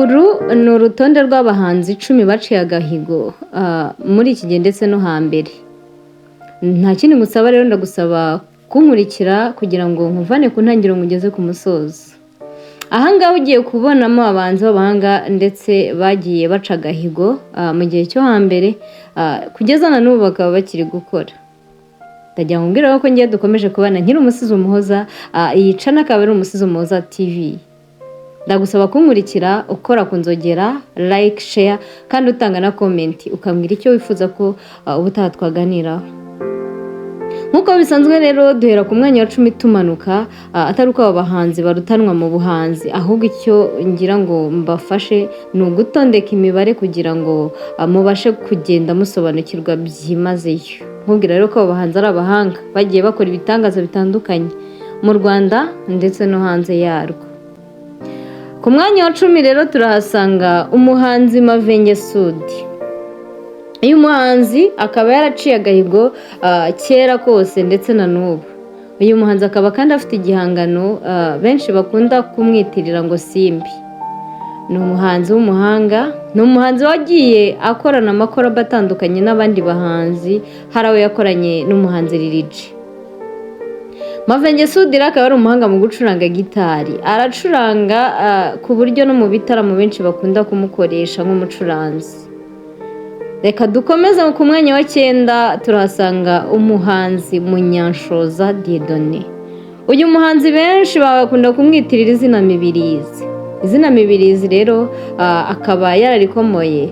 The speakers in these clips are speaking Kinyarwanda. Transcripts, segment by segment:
Uru ni urutonde rw'abahanzi 10 baciye agahigo muri iki gihe ndetse no hambere. Nta kindi ngusaba rero, ndagusaba kunkurikira kugira ngo nkuvane ku ntangiriro ngugeze ku musozo. Aha ngaha ugiye kubonamo abahanzi b'abahanga ndetse bagiye baca agahigo mu gihe cyo hambere, kugeza na n'ubu bakaba bakiri gukora. Ndagira ngo mbwire ko ngiye dukomeje kubana nkiri Umusizi Umuhoza, iyi channel akaba ari Umusizi Umuhoza TV. Ndagusaba kunkurikira ukora ku nzogera, like, share kandi utanga na comment, ukambwira icyo wifuza ko ubutaha twaganiraho. Nk'uko bisanzwe rero, duhera ku mwanya wa 10 tumanuka, atari uko abo bahanzi barutanwa mu buhanzi, ahubwo icyo ngira ngo mbafashe ni ugutondeka imibare kugira ngo mubashe kugenda musobanukirwa byimazeyo. Nkubwira rero ko abo bahanzi ari abahanga, bagiye bakora ibitangaza bitandukanye mu Rwanda ndetse no hanze yarwo. Ku mwanya wa 10 rero turahasanga umuhanzi Mavenge Sudi. Uyu muhanzi akaba yaraciye agahigo kera kose ndetse na n'ubu. Uyu muhanzi akaba kandi afite igihangano benshi bakunda kumwitirira ngo Simbi. Ni umuhanzi w'umuhanga, ni umuhanzi wagiye akorana amakorabo atandukanye n'abandi bahanzi, hari aho yakoranye n'umuhanzi Lil G. Mavenge Sudi rero akaba ari umuhanga mu gucuranga gitari, aracuranga ku buryo no mu bitaramo benshi bakunda kumukoresha nk'umucuranzi. Reka dukomeze ku mwanya wa 9, turahasanga umuhanzi Munyanshoza Dieudonné. Uyu muhanzi benshi bakunda kumwitirira izina Mibirizi. Izina Mibirizi rero akaba yararikomoye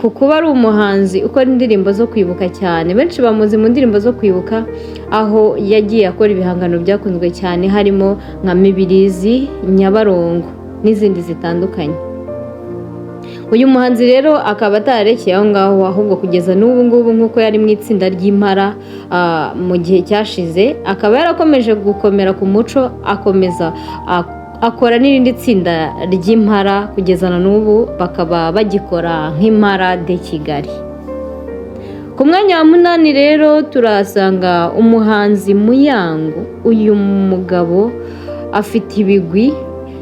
ku kuba ari umuhanzi ukora indirimbo zo kwibuka cyane. Benshi bamuzi mu ndirimbo zo kwibuka, aho yagiye akora ibihangano byakunzwe cyane harimo nka Mibirizi, Nyabarongo n'izindi zitandukanye. Uyu muhanzi rero akaba atararekeye aho ngaho, ahubwo kugeza n'ubu ngubu nk'uko yari mu itsinda ry'Impara mu gihe cyashize, akaba yarakomeje gukomera ku muco, akomeza akora n'irindi tsinda ry'Impara, kugeza na n'ubu bakaba bagikora nk'Impara de Kigali. Ku mwanya wa 8 rero turahasanga umuhanzi Muyango. Uyu mugabo afite ibigwi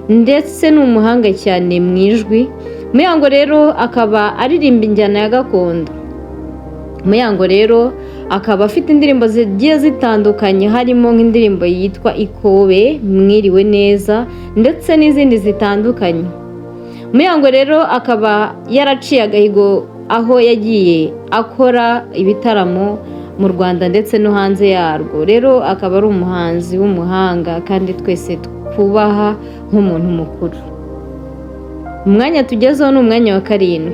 ndetse ni umuhanga cyane mu ijwi. Muyango rero akaba aririmba injyana ya gakondo. Muyango rero akaba afite indirimbo zigiye zitandukanye, harimo nk'indirimbo yitwa Ikobe, Mwiriwe Neza ndetse n'izindi zitandukanye. Muyango rero akaba yaraciye agahigo aho yagiye akora ibitaramo mu Rwanda ndetse no hanze yarwo. Rero akaba ari umuhanzi w'umuhanga kandi twese twubaha nk'umuntu mukuru. Umwanya tugezeho ni umwanya wa 7.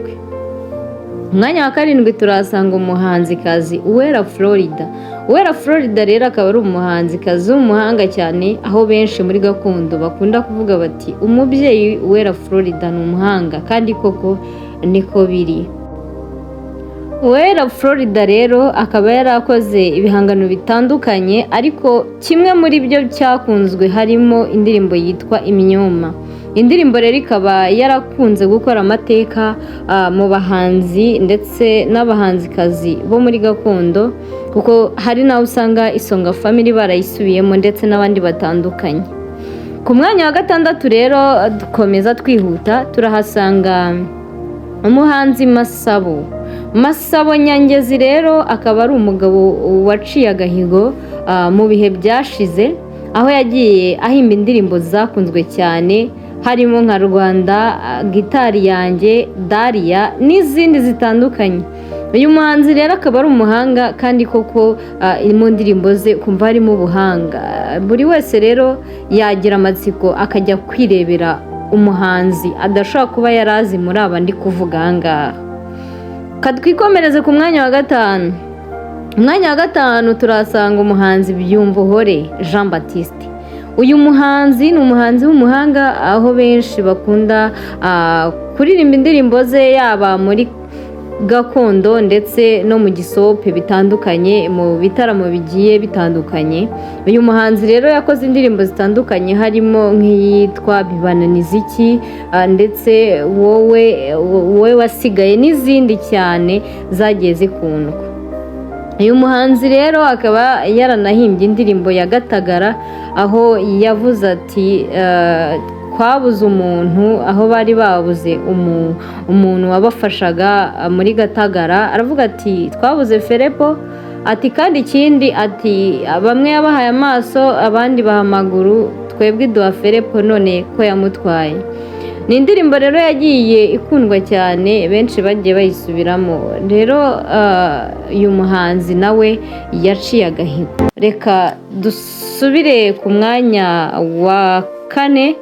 Umwanya wa 7 turahasanga umuhanzikazi Uwera Florida. Uwera Florida rero akaba ari umuhanzikazi w'umuhanga cyane, aho benshi muri gakondo bakunda kuvuga bati umubyeyi Uwera Florida ni umuhanga, kandi koko niko biri. Uwera Florida rero akaba yarakoze ibihangano bitandukanye, ariko kimwe muri byo cyakunzwe harimo indirimbo yitwa Imyuma. Indirimbo rero ikaba yarakunze gukora amateka mu bahanzi ndetse n'abahanzikazi bo muri gakondo, kuko hari n'aho usanga Isonga Family barayisubiyemo ndetse n'abandi batandukanye. Ku mwanya wa 6 rero, dukomeza twihuta, turahasanga umuhanzi Masabo. Masabo Nyangezi rero akaba ari umugabo waciye agahigo mu bihe byashize, aho yagiye ahimba indirimbo zakunzwe cyane harimo nka Rwanda, Gitari Yanjye, Dariya n'izindi zitandukanye. Uyu muhanzi rero akaba ari umuhanga kandi koko mu ndirimbo ze kumva harimo ubuhanga. Buri wese rero yagira amatsiko akajya kwirebera umuhanzi adashobora kuba yari azi muri aba ndi kuvuga aha ngaha. Katwikomereze ku mwanya wa 5. Umwanya wa 5 turahasanga umuhanzi Byumvuhore Jean Baptiste. Uyu muhanzi ni umuhanzi w'umuhanga, aho benshi bakunda kuririmba indirimbo ze, yaba muri gakondo ndetse no mu gisope bitandukanye, mu bitaramo bigiye bitandukanye. Uyu muhanzi rero yakoze indirimbo zitandukanye, harimo nk'iyitwa Bibananiziki ndetse Wowe Wasigaye n'izindi cyane zagiye zikundwa. Uyu muhanzi rero akaba yaranahimbye indirimbo ya Gatagara, aho yavuze ati Twabuze umuntu, aho bari babuze umuntu wabafashaga muri Gatagara. Aravuga ati: "Twabuze Filipo." Ati kandi ikindi, ati: "Bamwe yabahaye amaso, abandi baha amaguru, twebwe iduha Filipo, none ko yamutwaye." Ni indirimbo rero yagiye ikundwa cyane, benshi bagiye bayisubiramo. Rero uyu muhanzi nawe yaciye agahigo. Reka dusubire ku mwanya wa kane.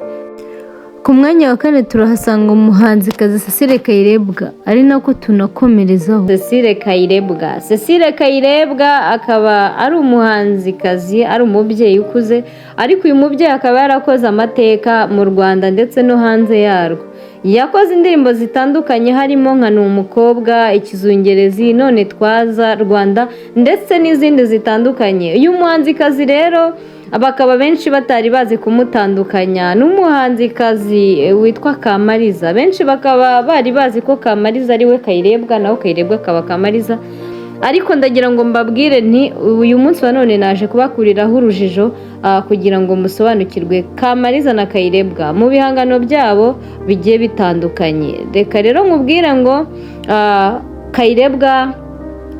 Ku mwanya wa kane turahasanga umuhanzikazi Cecile Kayirebwa, ari nako tunakomerezaho. Cecile Kayirebwa, Cecile Kayirebwa akaba ari umuhanzikazi, ari umubyeyi ukuze, ariko uyu mubyeyi akaba yarakoze amateka mu Rwanda ndetse no hanze yarwo. Yakoze indirimbo zitandukanye harimo nka Ni umukobwa, Ikizungerezi, None Twaza Rwanda ndetse n'izindi zitandukanye. Uyu muhanzikazi rero bakaba benshi batari bazi kumutandukanya n'umuhanzikazi witwa Kamariza. Benshi bakaba bari bazi ko Kamariza ari we Kayirebwa, naho Kayirebwa akaba Kamariza. Ariko ndagira ngo mbabwire nti uyu munsi wa none naje kubakuriraho urujijo kugira ngo musobanukirwe Kamariza na Kayirebwa mu bihangano byabo bigiye bitandukanye. Reka rero nkubwire ngo Kayirebwa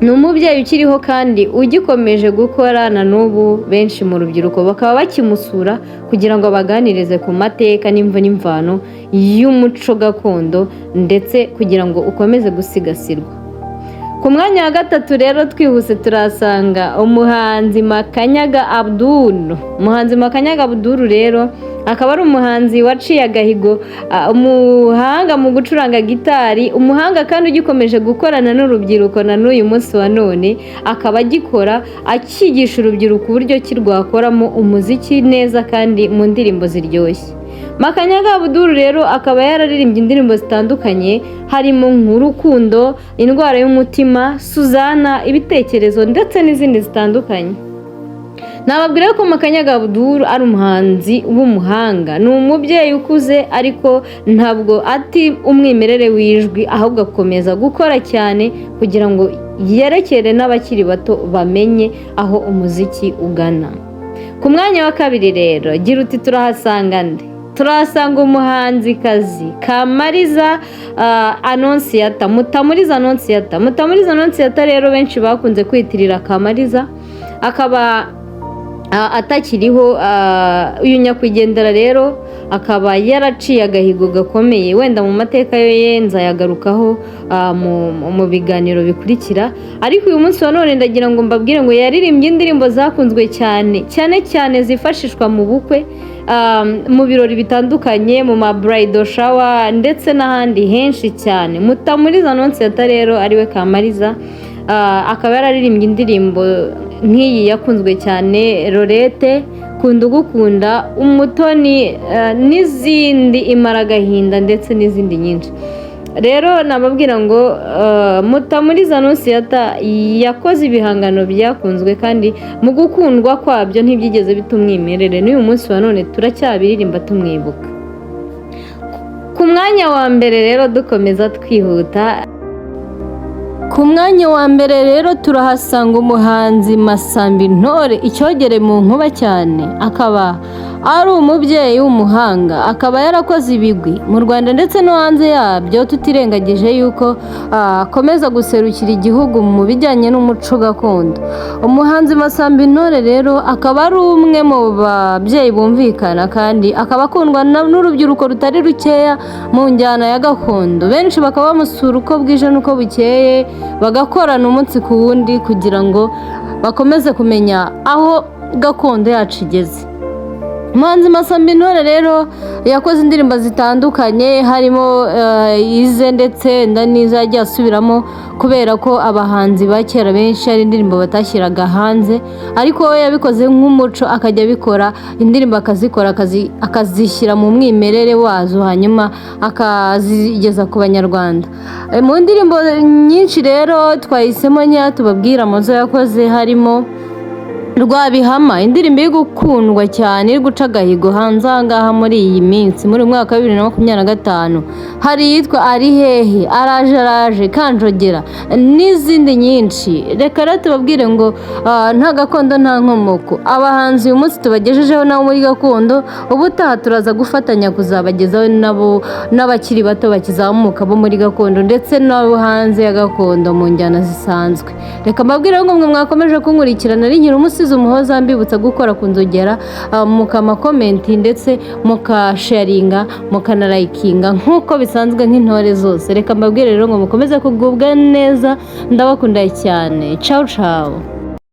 ni umubyeyi ukiriho kandi ugikomeje gukora na n'ubu. Benshi mu rubyiruko bakaba bakimusura kugira ngo baganirize ku mateka n'imvo n'imvano y'umuco gakondo, ndetse kugira ngo ukomeze gusigasirwa. Ku mwanya wa gatatu rero, twihuse, turahasanga umuhanzi Makanyaga Abdul. Umuhanzi Makanyaga Abdul rero akaba ari umuhanzi waciye agahigo, umuhanga mu gucuranga gitari, umuhanga kandi ugikomeje gukorana n'urubyiruko na n'uyu munsi wa none, akaba agikora akigisha urubyiruko uburyo ki rwakoramo umuziki neza kandi mu ndirimbo ziryoshye. Makanyaga Abdul rero akaba yararirimbye indirimbo zitandukanye harimo nk'Urukundo, Indwara y'umutima, Suzana, Ibitekerezo ndetse n'izindi zitandukanye. Nababwira ko Makanyaga Abdul ari umuhanzi w'umuhanga. Ni umubyeyi ukuze, ariko ntabwo ati umwimerere w'ijwi, ahubwo akomeza gukora cyane kugira ngo yerekere n'abakiri bato bamenye aho umuziki ugana. Ku mwanya wa kabiri rero, gira uti turahasanga nde? Turahasanga umuhanzikazi Kamariza Anonsiyata, Mutamuriza Anonsiyata. Mutamuriza Anonsiyata rero benshi bakunze kwitirira Kamariza, akaba atakiriho. Uyu nyakwigendera rero akaba yaraciye agahigo gakomeye. Wenda mu mateka ye nzayagarukaho mu biganiro bikurikira, ariko uyu munsi wa none ndagira ngo mbabwire ngo yaririmbye indirimbo zakunzwe cyane cyane cyane, zifashishwa mu bukwe, mu birori bitandukanye, mu ma bridal shower ndetse n'ahandi henshi cyane. Mutamuriza Anonsiyata rero, ariwe Kamariza, akaba yararirimbye indirimbo nk'iyi yakunzwe cyane, Lorete, Kunda Ugukunda, Umutoni, n'izindi, Imaragahinda ndetse n'izindi nyinshi. Rero nababwira ngo Mutamuriza Anonsiyata yakoze ibihangano byakunzwe, kandi mu gukundwa kwabyo ntibyigeze bita umwimerere. N'uyu munsi wa none turacyabiririmba tumwibuka. Ku mwanya wa mbere rero, dukomeza twihuta, ku mwanya wa mbere rero turahasanga umuhanzi Masamba Intore, icyogere mu nkuba cyane, akaba ari umubyeyi w'umuhanga, akaba yarakoze ibigwi mu Rwanda ndetse no hanze yabyo, tutirengagije yuko akomeza guserukira igihugu mu bijyanye n'umuco gakondo. Umuhanzi Masamba Intore rero akaba ari umwe mu babyeyi bumvikana, kandi akaba akundwa n'urubyiruko rutari rukeya mu njyana ya gakondo. Benshi bakaba bamusura uko bwije n'uko bukeye, bagakorana umunsi ku wundi kugira ngo bakomeze kumenya aho gakondo yacu igeze. Umuhanzi Masamba Intore rero yakoze indirimbo zitandukanye, harimo ize ndetse n'izo yagiye asubiramo, kubera ko abahanzi ba kera benshi hari indirimbo batashyiraga hanze, ariko we yabikoze nk'umuco, akajya abikora, indirimbo akazikora, akazishyira mu mwimerere wazo, hanyuma akazigeza ku Banyarwanda. Mu ndirimbo nyinshi rero twahisemo nkeya tubabwira mu zo yakoze, harimo Rwabihama, indirimbo iri gukundwa cyane, iri guca agahigo hanze aha ngaha muri iyi minsi, muri uyu mwaka wa 2025. Hari iyitwa Ari Hehe, Araje Araje, Kanjogera n'izindi nyinshi. Reka rero tubabwire ngo nta gakondo nta nkomoko. Abahanzi uyu munsi tubagejejeho nabo muri gakondo, ubutaha turaza gufatanya kuzabagezaho nabo n'abakiri bato bakizamuka bo muri gakondo ndetse n'abo hanze ya gakondo mu njyana zisanzwe. Reka mbabwire ngo mwe mwakomeje kunkurikirana, ari nkiri umusizi umuhoza, mbibutsa gukora ku nzogera, mukama comment ndetse mukasharinga, mukanarayikinga nk'uko bisanzwe nk'intore zose. Reka mbabwire rero ngo mukomeze kugubwa neza, ndabakunda cyane. Ciao ciao.